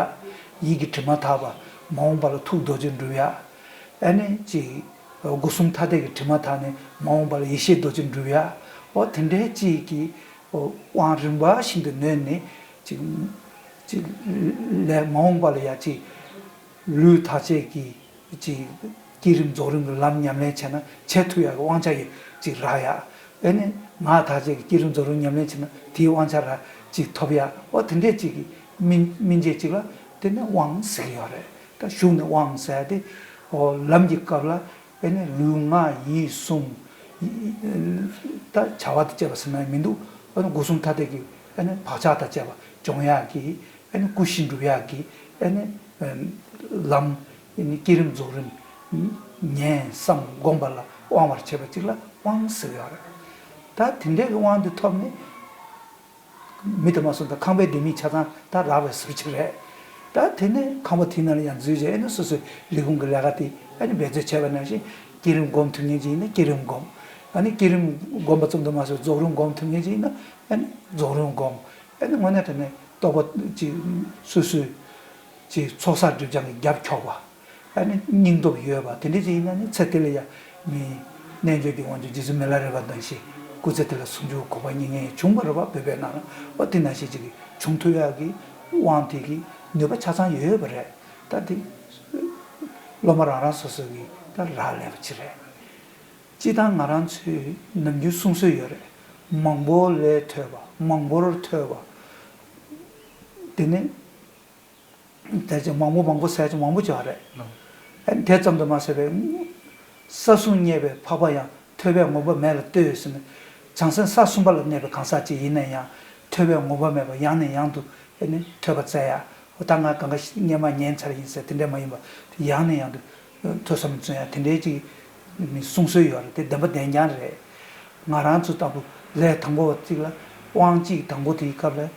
ཡིད་ཀྱི་དྲི་མ་དག་པ་མ་འོངས་པ་ལ་ཐུགས་རྡོ་རྗེ་སྒྲུབ་ཡ། ཨ་ནི་ཅིག་སྒོ་གསུམ་ཐ་དད་ཀྱི་དྲི་མ་དག་ནས་མ་འོངས་པ་ལ་ཡེ་ཤེས་རྡོ་རྗེ་སྒྲུབ་ཡ། འོ་དེ་འདྲའི་ཅིག་གི་དབང་རིམ་པ་བཞིན་དུ་ནོན་ནས་ཅིག་ཅིག་ལས་མ་འོངས་པ་ལ་ཡ་ཅིག་ལུས་ཐག་བཅད་ཀྱི། ཅིག་བསྐྱེད་རིམ་རྫོགས་རིམ་གྱི་ལམ་ཉམས་ལེན་བྱས་ན་བྱེད་ཐུབ་ཡག་གི་དབང་ཆ་ཡོད་ཅིག་རག་ཡག་ཨེ་ནི་ངག་ཐག་བཅད་ཀྱི་བསྐྱེད་རིམ་རྫོགས་རིམ་ཉམས་ལེན་བྱས་ན་དེའི་དབང་ཆ་རག་ཅིག་ཐོབ་ཡག་འོ་དེ་འདྲས་ཅིག་གི་སྨིན་སྨིན་བྱེད་ཅིག་ལ་དེ་ནི་དབང་ཟེར་གྱི་ཡོད་རེད། ད་གཞུང་ནས་དབང་ཟེར་ཡག་དེ་འོ་ལམ་གྱི་སྐབས་ལ་ཨེ་ནི་ལུས་ངག་ཡིད་གསུམ་ད་བྱ་བ་དང་བཅས་པ་ཟེར་ན་མི་འདུག་ཨེ་ནི་སྒོ་གསུམ་ཐ་དད་ཀྱི་ཨེ་ནི་བག་ཆགས་དང་བཅས་པ་སྦྱོང་ཡག་གི་ཨེ་ནི་སྐུ་བཞི་འགྲུབ་ཡག་གི་ཨེ་ནི་ལམ། ཨེ་ནི་བསྐྱེད་རིམ་རྫོགས་རིམ་ཉན་བསམ་སྒོམ་པ་ལ་དབང་བར་བྱེད་པ་ཅིག་ལ་དབང་ཟེར་ཡོད་རེད། ད་དེ་འདྲའི་གི་དབང་དེ་ཐོབ་ནས་མི་དེ་མ་སོང་ད་ཁང་པའི་ལྡེ་མིག་ཆ་ཚང་ད་རག་པའི་བཟོ་ཅིག་རེད། ད་དེ་ནས་ཁང་པ་དེའི་ནང་ལ་ཡང་འཛུལ་རྗེས་ཨེ་ནི་སོ་སོའི་ལས་ཁུངས་ཀྱི་ལས་ཀ་དེ་ཨེ་ནི་འབད་རྩོལ་བྱས་པ་ནང་བཞིན་བསྐྱེད་རིམ་སྒོམ་ཐུབ་མཁན་ཅིག་ཡིན་ན་བསྐྱེད་རིམ་སྒོམ། ཨ་ནི་བསྐྱེད་རིམ་སྒོམ་པ་ཙམ་དུ་མ་ཟད་རྫོགས་རིམ་སྒོམ་ཐུབ་མཁན་ཅིག་ཡིན་ན་ཨ་ནི་རྫོགས་རིམ་སྒོམ། ཨ་ནི་དངོས་གནས་དྲང་གནས་རྟོགས་པ་ཅིག་སོ་སོའི་ཅིག་ཚོགས་བསགས་སྒྲིབ་སྦྱང་གི་རྒྱབ་འཁྱོག་པ། ཨ་ནི་སྙིང་སྟོབས་ཡོད་པ་དེ་འདྲ་ཅིག་ཡིན་ན་ནི་ཚེ་འདི་ལ་ཡང་མི་རྣལ་འབྱོར་གྱི་དབང་ཕྱུག་རྗེ་བཙུན་མི་ལ་རས་པ་ནང་བཞིན་སྐུ་ཚེ་འདི་ལ་ཟུང་འཇུག་གོ་འཕང་མྱ་ངན་འབྱུང་བ་རེད་པ། བོད་པའི་ནང་ལ་འོ་དེ་ནང་བཞིན་ཅིག་གི་བྱུང་ཐུབ་ཡག་གི་དབང་དེ་གི་ནུས་པ་ཆ་ཚང་ཡོད་པ་རེད། ད་དེ་སློབ་མ་རང་རང་སོ་སོ་གི་ད་རག་ལས་པ་ཅིག་རེད། སྤྱིར་བཏང་ང་རང་ཚོས་ནམ་རྒྱུན་གསུང་སྲོལ་ཡོད་རེད། མང་པོ་ལས་ཐོས་པ་མང་པོར་ཐོས་པ། དེ་ནི། དེ་ཅིག་མང་པོ་མང་པོ་ཟེར་ཅིག་མང་པོ་ཅིག་ཡོད་རེད། ཨ་ནི་དེ་ཙམ་དུ་མ་ཟད་པའི་ས་གསུམ་རྙེད་པའི་འཕགས་པ་ཡང་ཐོས་པས་ངོམས་པ་མེད་ལ་ལྟོས་ཟེར་ནས་བྱང་སེམས་ས་གསུམ་པ་ལ་གནས་པའི་གང་ཟག་ཅིག་ཡིན་ན་ཡང་ཐོས་པས་ངོམས་པ་མེད་པ་ཡང་ནས་ཡང་དུ་ ཨ་ནི་ཐོས་པ་བཙལ་ཡ། ད་ང་གང་ག་སྔོན་མ་ཉན་ཚར་ཡིན་ཟེར་དེ་འདྲ་མ་ཡིན་པ་ཡང་ནས་ཡང་དུ་ཐོས་བསམ་བརྩོན་ཡ་དེ་འདྲའི་ཅིག་གསུང་སྲོལ་ཡོད་རེད། དེ་བདེན་པ་བདེན་རྐྱང་རེད། ང་རང་ཚོ་དང་པོ་ལས་དང་པོ་བ་གཅིག་ལ་དབང་གཅིག་དང་པོ་དེའི་སྐབས་ལ་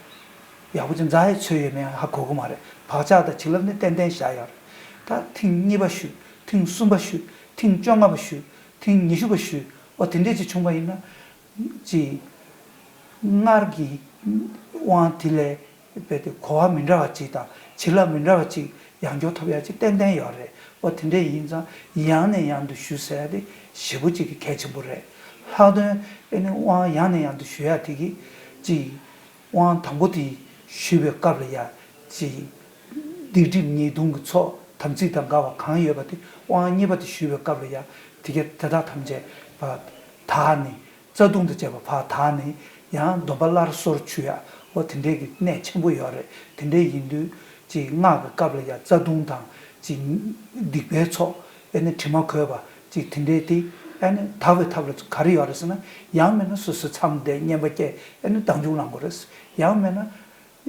ཡག་པོ་ཅིག་མཛའ་ཡི་ཚོད་ཡོད་མེད་ཧ་གོ་གི་མ་རེད། བག་ཆགས་དང་བྱིན་རླབས་ནི་ཏན་ཏན་བཞག་ཡོད་རེད། ད་ཐེངས་གཉིས་པ་ཞུ། ཐེངས་གསུམ་པ་ཞུ། ཐེངས་བཅོ་ལྔ་པ་ཞུ། ཐེངས་ཉི་ཤུ་པ་ཞུ། འོ་དེ་འདྲས་ཅིག་བྱུང་པ་ཡིན་ན། ཅིག་སྔར་གྱི་དབང་དེ་ལས་རྦད་དེ་གོ་བ་མི་འདྲ་བ་ཅིག་དང་བྱིན་རླབས་མི་འདྲ་བ་ཅིག་ཡང་བསྐྱར་ཐོབ་ཡ་ཅིག་ཏན་ཏན་ཡོད་རེད། འོ་དེ་འདྲས་ཡིན་ཙང་ཡང་ནས་ཡང་དུ་ཞུ་ཟེར་ཡ་དེ་ཞེ་པོ་ཅིག་གི་གལ་ཆེན་པོ་རེད། ལྷག་དོན་ཨེ་ནི་དབང་ཡང་ནས་ཡང་དུ་ཞུ་ཡ་དེ་གི་ཅིག་དབང་དང་པོ་དེ་ཞུས་པའི་སྐབས་ལ་ཡ་ཅིག་སྡིག་སྒྲིབ་ཉེས་ལྟུང་གི་ཚོགས་དམ་ཚིག་དང་འགལ་བ་གང་ཡོད་པ་དེ་དབང་གཉིས་པ་དེ་ཞུས་པའི་སྐབས་ལ་ཡ་དེ་ག་དེ་དག་ཐམས་ཅད་ཕར་དག་ནས་རྩ་ལྟུང་དང་བཅས་པ་ཕར་དག་ནས་ཡང་སྡོམ་པ་སླར་གསོར་ཆུད་ཡ། འོ་དེ་འདྲའི་གི་གནད་ཆེན་པོ་ཡོད་རེད། དེ་འདྲའི་ཡིན་དུས་ཅིག་སྔགས་ཀྱི་སྐབས་ལ་ཡ་རྩ་ལྟུང་དང་ཅིག་སྡིག་པའི་ཚོགས་ཨེ་ནི་དྲི་མ་གོས་པ་ཅིག་དེ་འདྲའི་དེ་ཨེ་ནི་དག་པའི་ཐབས་ལ་ག་རེ་ཡོད་རེད་ཟེར་ན། ཡང་མིན་ན་སོ་སོའི་མཚམས་བསྡད་བསྙེན་པ་བསྐྱལ་ཨེ་ནི་བདག་འཇུག་བླང་དགོས་རེད། ཡང་མིན་ན།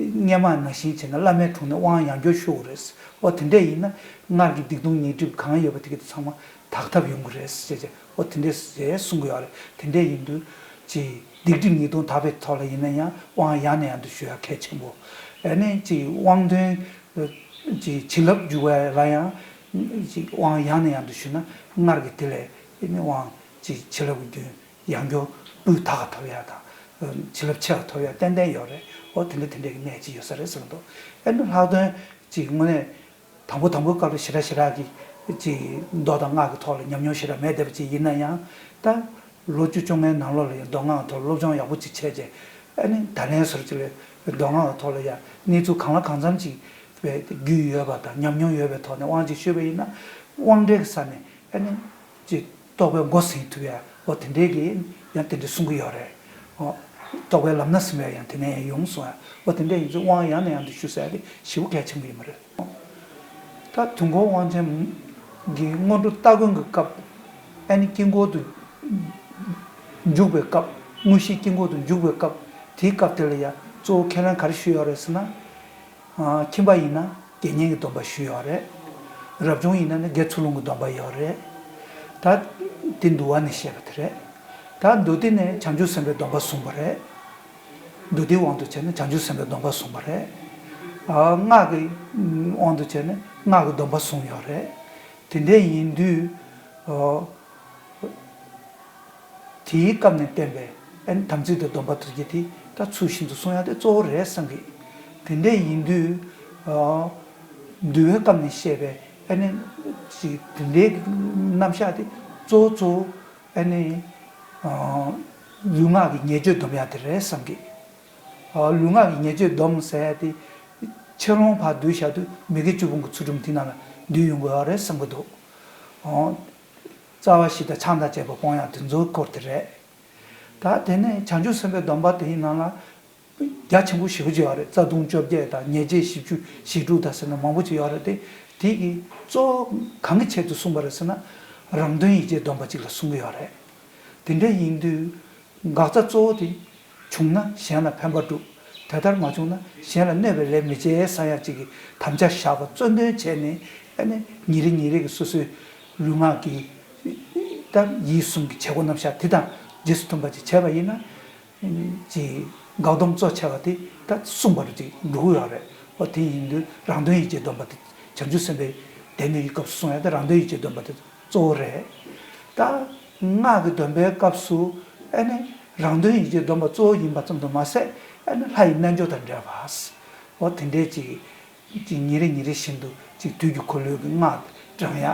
སྔོན་མ་ནང་བཞིན་བྱས་ན་བླ་མའི་དྲུང་ནས་དབང་ཡང་བསྐྱར་ཞུ་དགོས་རེད། འོ་དེ་འདྲས་ཡིན་ན་སྔར་གྱི་སྡིག་ལྟུང་ཉེས་སྒྲིབ་གང་ཡོད་པ་དེ་ག་དེ་ཚང་མ་དག་ཐབས་ཡོང་གི་རེད་ཟེར་བྱས། འོ་དེ་འདྲས་ཟེར་གསུང་གི་ཡོད་རེད། དེ་འདྲས་ཡིན་དུས་ཅིག་སྡིག་སྒྲིབ་ཉེས་ལྟུང་དག་པའི་ཐོག་ལ་ཡིན་ན་ཡང་དབང་ཡང་ནས་ཡང་དུ་ཞུ་ཡ་གལ་ཆེན་པོ། ཨ་ནི་ཅིག་དབང་དོན་ཅིག་བྱིན་རླབས་འཇུག་པ་ལ་ཡང་ཅིག་དབང་ཡང་ནས་ཡང་དུ་ཞུ་ན་སྔར་གྱི་དེ་ལས་ཨ་ནི་དབང་ཅིག་བྱིན་རླབས་ཀྱི་རྒྱུན། ཡང་བསྐྱར་སྤུས་དག་ཐོབ་ཡ་དང་། བྱིན་རླབས་ཆེ་བ་ཐོབ་ཡ་ཏན་ཏན་ཡོད་རེད། འོ་དེ་འདྲ་དེ་འདྲའི་གི་གནད་ཅིག་ཡོད་ས་རེད་བསམ་འདུག་ཨེ་ནི་ལྷག་དོན་ཅིག་དངོས་གནས་དང་པོ་དང་པོའི་སྐབས་ལ་ཞེ་དྲག་ཞེ་དྲག་གི་ཅིག་མདོ་དང་སྔགས་ཀྱི་ཐོག་ལ་ཉམས་མྱོང་ཞེ་དྲག་མེད་བསྡད་པ་ཅིག་ཡིན་ན་ཡང་། ད་ལོ་བཅུ་བཅོ་ལྔའི་ནང་ལོགས་ལ་ཡང་མདོ་སྔགས་ཐོག་སློབ་སྦྱོང་ཡག་པོ་ཅིག་བྱས་རྗེས་ཨེ་ནི་ད་ལན་ཟུར་ཅིག་ལ་མདོ་སྔགས་ཐོག་ལ་ཡང་གནས་ཚུལ་གང་ལ་གང་འཚམ་ཅིག་བའི་རྒྱུས་ཡོད་པ་དང་ཉམས་མྱོང་ཡོད་པའི་ཐོག་ནས་དབང་ཅིག་ཞུས་པ་ཡིན་ན། དབང་གྲལ་གྱི་ས་ནས་ཨ་ནི་ཅིག་རྟོགས་པའི་མགོ་ཟིན་ཐུབ་ཡ། འོ་དེ་འདྲའི་གི་ཡང་དེ་འདྲ་གསུང་གི་ཡོད་རེད། འོ་རྟོགས་པའི་ལམ་སྣ་ཟིན་པའི་ཡང་དེ་ནས་ཡང་ཡོང་སོང་ཡ། འོ་དེ་འདྲ་ཡིན་ཚེ་དབང་ཡང་ནས་ཡང་དུ་ཞུ་ཟེར་ཡ་དེ་ཞེ་པོ་གལ་ཆེན་པོ་ཡིན་པ་རེད། ད་དུས་འཁོར་དབང་ཆེན་གྱི་སྔོན་འགྲོ་སྟ་གོན་གྱི་སྐབས། ཨ་ནི་དཀྱིལ་འཁོར་དུ་འཇུག་པའི་སྐབས། དངོས་གཞིའི་དཀྱིལ་འཁོར་དུ་འཇུག་པའི་སྐབས། དེའི་སྐབས་དེ་ལ་ཡང་གཙོ་བོ་ཁས་ལེན་ག་རེ་ཞུས་ཡོད་རེད་ཟེར་ན། ཨ། ཁྱིམ་པ་ཡིན་ན་དགེ་བསྙེན་གྱི་སྡོམ་པ་ཞུས་ཡོད་རེད། རབ་བྱུང་ཡིན་ན་ནི་དགེ་ཚུལ་སློང་གི་སྡོམ་པ་ཡོད་རེད། ད་དེ་འདུལ་བ་ནས་བཤད་པ་དེ་རེད། ད་མདོ་སྡེ་ནས་བྱང་ཆུབ་སེམས་དཔའི་སྡོམ་པ་གསུངས་པ་རེད། མདོ་སྡེའི་དབང་དུ་བྱས་ན་བྱང་ཆུབ་སེམས་དཔའི་སྡོམ་པ་གསུངས་པ་རེད། ཨ། སྔགས་ཀྱི་དབང་དུ་བྱས་ན་སྔགས་ཀྱི་སྡོམ་པ་གསུངས་ཡོད་རེད། དེ་འདྲ་ཡིན་དུས། ཨ། དེའི་སྐབས་ནས་བསྟན་པའི་ཨ་ནི་དམ་ཚིག་དང་སྡོམ་པ་དེ་གྱད་དེ་ད་ཚུལ་བཞིན་དུ་སྲུང་ཡ་དེ་གཙོ་བོ་རེད་བསམ་གི། དེ་འདྲ་ཡིན་དུས། ཨ། འདུལ་བའི་སྐབས་ནས་བཤད་པའི་ཨ་ནི་ཅིག་དེ་འདྲའི་རྣམ་གཞག་དེ་གཙོ་བོ་གཙོ་བོ་ཨ་ནི། ཨ། ལུས་ངག་གི་ཉེས་སྤྱོད་སྡོམ་ཡ་དེ་རེད་བསམ་གི། ཨ། ལུས་ངག་གི་ཉེས་སྤྱོད་སྡོམ་ཟེར་ཡ་དེ་ཆེ་ལོང་ཕར་བསྡུས་བཞག་དུས་མི་དགེ་བཅུ་སྤོང་གི་ཚུལ་ཁྲིམས་དེ་ནང་ལ་འདུས་ཡོང་གི་ཡོད་རེད་བསམ་གི་འདུག་ཨ། རྩ་བ་བཞི་དང་ཆང་དང་བཅས་པ་སྤོང་ཡག་དེ་ཚོའི་སྐོར་དེ་རེད། ད་དེ་ནས་བྱང་ཆུབ་སེམས་དཔའི་སྡོམ་པ་དེའི་ནང་ལ་རྒྱ་ཆེན་པོ་ཞེ་པོ་ཅིག་ཡོད་རེད། རྩ་ལྟུང་བཅོ་བརྒྱད་དང་ཉེས་བྱས་བཞི་བཅུ་ཞེ་དྲུག་དང་ཟེར་ན་མང་པོ་ཅིག་ཡོད་རེད་དེ། དེ་གི་གཙོ་བོ་གང་གི་ཆེད་དུ་གསུངས་པ་རེད་ཟེར་ན། རང་དོན་ཡིད་བྱེད་སྡོམ་པ་ཅིག་ལ་གསུང་གི་ཡོད་རེད། དེ་འདྲ་ཡིན་དུས་འགག་རྩ་གཙོ་བོ་དེ། བྱུང་ན་གཞན་ལ་ཕན་པ་སྒྲུབ། དེ་ལྟར་མ་བྱུང་ན་གཞན་ལ་གནོད་པའི་ལས་མི་བྱེད་བསམ་ཡག་ཅིག་གི་དམ་བཅའ་བཞག་པ་གཙོ་འདོན་བྱས་ནས། ཨ་ནི་ཉིན་རེ་ཉིན་རེ་གི་སོ་སོའི་ལུས་ངག་གི་དང་ཡིད་གསུམ་གྱི་བྱེད་སྒོ་རྣམ་གཞག་དེ་དང་རྗེས་སུ་མཐུན་པ་ཅིག་བྱས་པ་ཡིན་ན། ཅིག་འགག་སྡོམ་གཙོ་ཆེ་བ་དེ་ད་གསུངས་པ་རུ་ཅིག་འགྲོ་གི་ཡོད་རེད། འོ་དེ་ཡིན་དུས་རང་དོན་ཡིད་བྱེད་སྡོམ་པ་དེ་བྱང་ཆུབ་སེམས་དཔའི་སྡེ་སྣོད་ཀྱི་སྐབས་སུ་གསུང་ཡ་དེ་རང་དོན་ཡིད་བྱེད་སྡོམ་པ་དེ་གཙོ་བོ་རེད། ད་སྔགས་ཀྱི་སྡོམ་པའི་སྐབས་སུ་ཨ་ནི་རང་དོན་ཡིད་བྱེད་སྡོམ་པ་གཙོ་བོ་ཡིན་པ་ཙམ་དུ་མ་ཟད། ཨ་ནི་ལྷ་ཡི་རྣལ་འབྱོར་དང་འབྲེལ་བ། འོ་དེ་འདྲའི་ཅིག་ཅིག་ཉིན་རེ་ཉིན་རེ་བཞིན་དུ་ཅིག་དུས་ཀྱི་འཁོར་ལོའི་གི་སྔགས་བགྲང་ཡ།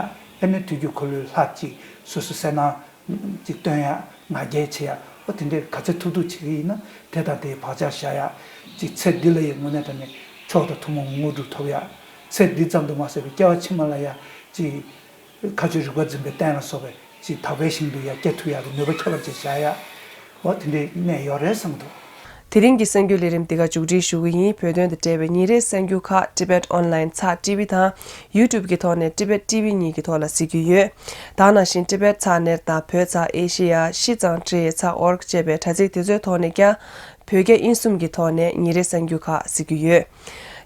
ཨ་ནི་དུས་ཀྱི་འཁོར་ལོའི་ལྷ་ཅིག་སོ་སོ་གསལ་སྣང་ཅིག་སྟོན་ཡ། ང་རྒྱལ་ཆེ་ཡ། འོ་དེ་འདྲའི་ག་ཚོད་ཐུབ་ཐུབ་བྱེད་ཀྱི་ཡིན་ན་དེ་དང་དེའི་བག་ཆགས་བཞག་ཡ། ཅིག་ཚེ་འདི་ལ་ཡི་དངོས་གནས་དྲང་གནས་མཆོག་དང་ཐུན་མོང་དངོས་གྲུབ་ཐོབ་ཡ། ཚེ་འདི་ཙམ་དུ་མ་ཟད་པའི་སྐྱེ་བ་ཕྱི་མ་ལ་ཡ་ཅིག་མཁའ་སྤྱོད་རིག་པ་འཛིན་པའི་རྟེན་ལ་སོགས་པའི་ཅིག་དག་པའི་ཞིང་དུ་ཡ་སྐྱེ་ཐུབ་ཡག་གི་ནུས་པ་ཁྱད་པར་ཅན་བཞག་ཡ། འོ་དེ་འདྲའི་གནད་ཡོད་རེད་བསམ་གྱི་འདུག་དེ་རིང་གི་གསར་འགྱུར་ལས་རིམ་འདི་ག་མཇུག་སྒྲིལ་ཞུ་གི་ཡིན། བོད་དོན་དང་འབྲེལ་བའི་ཉིན་རེའི་གསར་འགྱུར་ཁག་Tibet Online ཚགས་ཊི་ཝི་དང་YouTube གི་ཐོག་ནས་Tibet T V གཉིས་ཀྱི་ཐོག་ལ་གཟིགས་རྒྱུ་ཡོད། ད་ག་ནང་བཞིན་Tibet ཚགས་net དང་བོད་ཚགས་Asia ཤིས་ཙང་ཊི་ཚགས་org ཅེས་པའི་དྲ་ཚིགས་དེ་ཚོའི་ཐོག་ནས་ཀྱང་ བོད་རྒྱ་དབྱིན་གསུམ་གྱི་ཐོག་ནས་ཉིན་རེའི་གསར་འགྱུར་ཁག་གཟིགས་ཀྱི་ཡོད།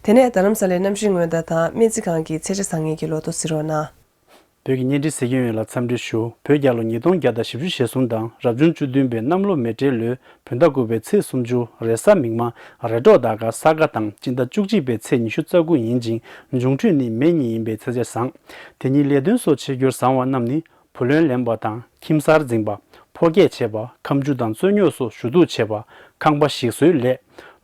དེ་ནས་རྡ་རམ་ས་ལའི་གནམ་གཤིས་སྔོན་བརྡ་དང་སྨན་རྩིས་ཁང་གི་ཚེས་ཆ་བཟང་ངན་གྱི་ལོ་ཐོ་གཟིགས་རོགས་གནང་། བོད་ཀྱི་བརྙན་འཕྲིན་གཟིགས་མཁན་ཡོངས་ལ་འཚམས་འདྲི་ཞུ། བོད་རྒྱལ་ལོ་ཉིས་སྟོང་བརྒྱ་དང་བཞི་བཅུ་ཞེ་གསུམ་དང་རབ་བྱུང་བཅུ་བདུན་པའི་གནམ་ལོ་མེ་སྤྲེལ་ལོའི་བོད་ཟླ་དགུ་པའི་ཚེས་སུམ་ཅུ་རེས་གཟའ་མིག་དམར་རེས་གྲོགས་ཟླ་སྐར་ས་ག་དང་སྤྱི་ཟླ་བཅུ་གཅིག་པའི་ཚེས་ཉི་ཤུ་རྩ་དགུ་ཡིན་ཅིང་། འབྱུང་འཕྲོད་ནི་མེ་གཉིས་ཡིན་པས་ཚེས་ཆ་བཟང་། དེ་ཉིན་ལས་དོན་སོགས་བྱེད་རྒྱུར་བཟང་བ་རྣམས་ནི། བུ་ལོན་ལེན་པ་དང་ཁྱིམ་གསར་འཛིན་པ། ཕོ་སྐྱེས་བྱེད་པ། ཁ་མཆུ་དང་རྩོད་རྙོག་སོགས་ཞུ་གཏུག་བྱེད་པ། ཁང་པ་ཞིག་བཟོའི་ལས།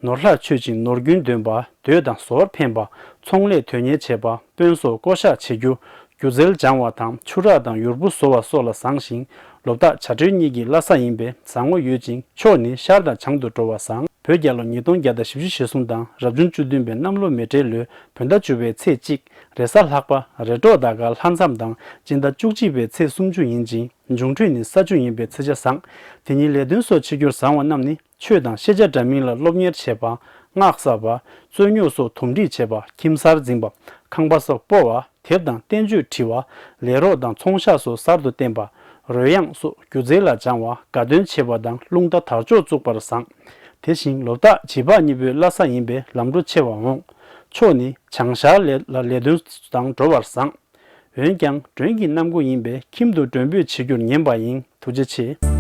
ནོར་ལྷག་ཆོད་ཅིང་ནོར་རྒྱུན་འདོན་པ། སྡོད་དང་ཟོར་འཕེན་པ། ཚོང་ལས་དོན་གཉེར་བྱེད་པ། དཔོན་སོགས་བསྐོ་གཞག་བྱེད་རྒྱུ། སྒྱུ་རྩལ་སྦྱང་བ་དང་ཆུ་རགས་དང་ཡུར་བུ་བཟོ་བ་སོགས་ལ་བཟང་ཞིང་། ལོ་རྟགས་བྱ་སྒྲོལ་གཉིས་ཀྱི་བླ་གཟའ་ཡིན་པས་བཟང་ངོ་ཡོད་ཅིང་ཕྱོགས་ནི་ཤར་དང་བྱང་དུ་འགྲོ་བ་བཟང་། བོད་རྒྱལ་ལོ་ཉིས་སྟོང་བརྒྱ་དང་བཞི་བཅུ་ཞེ་གསུམ་དང་རབ་བྱུང་བཅུ་བདུན་པའི་གནམ་ལོ་མེ་སྤྲེལ་ལོའི་བོད་ཟླ་བཅུ་པའི་ཚེས་གཅིག་རེས་གཟའ་ལྷག་པ་རེས་གྲོགས་ཟླ་སྐར་ལྷ་མཚམས་དང་སྤྱི་ཟླ་བཅུ་གཅིག་པའི་ཚེས་སུམ་ཅུ་ཡིན་ཅིང་། འབྱུང་འཕྲོད་ནི་ས་ཆུ་ཡིན་པས་ཚེས་ཆ་བཟང་། དེ་ཉིན་ལས་དོན་སོགས་བྱེད་རྒྱུར་བཟང་བ་རྣམས་ནི། ཆོས་དང་ཤེས་བྱ་འདྲ་མིན་ལ་སློབ་གཉེར་བྱེད་པ། སྔགས་བསགས་པ། རྩོད་རྙོག་སོགས་དུམ་སྒྲིག་བྱེད་པ། ཁྱིམ་གསར་འཛིན་པ། ཁང་པ་སོགས་སྤོ་བ། དེབ་དང་བསྟན་བཅོས་བྲི་བ། ལས་རོགས་དང་ཚོང་ཤག་སོགས་གསར་དུ་བསྟན་པ། རོལ་དབྱངས་སོགས་སྒྱུ་རྩལ་ལ་སྦྱང་བ། དགའ་སྟོན་བྱེད་པ་དང་རླུང་རྟ་དར་ལྕོག་བཙུགས་པར་བཟང་། དེ་བཞིན་ལོ་རྟགས་བྱི་ཕག་གཉིས་པོའི་བླ་གཟའ་ཡིན་པས་ལམ་འགྲོ་ཆེ་བ་འོང་། ཕྱོགས་ནི་བྱང་ཤར་ལ་ལས་དོན་དང་འགྲོ་བར་བཟང་། འོན་ཀྱང་མགྲོན་གྱི་གནམ་སྒོ་ཡིན་པས་ཁྱིམ་དུ་མགྲོན་འབོད་བྱེད་རྒྱུར་ཉན་པ་ཡིན། ཐུགས་རྗེ་ཆེ།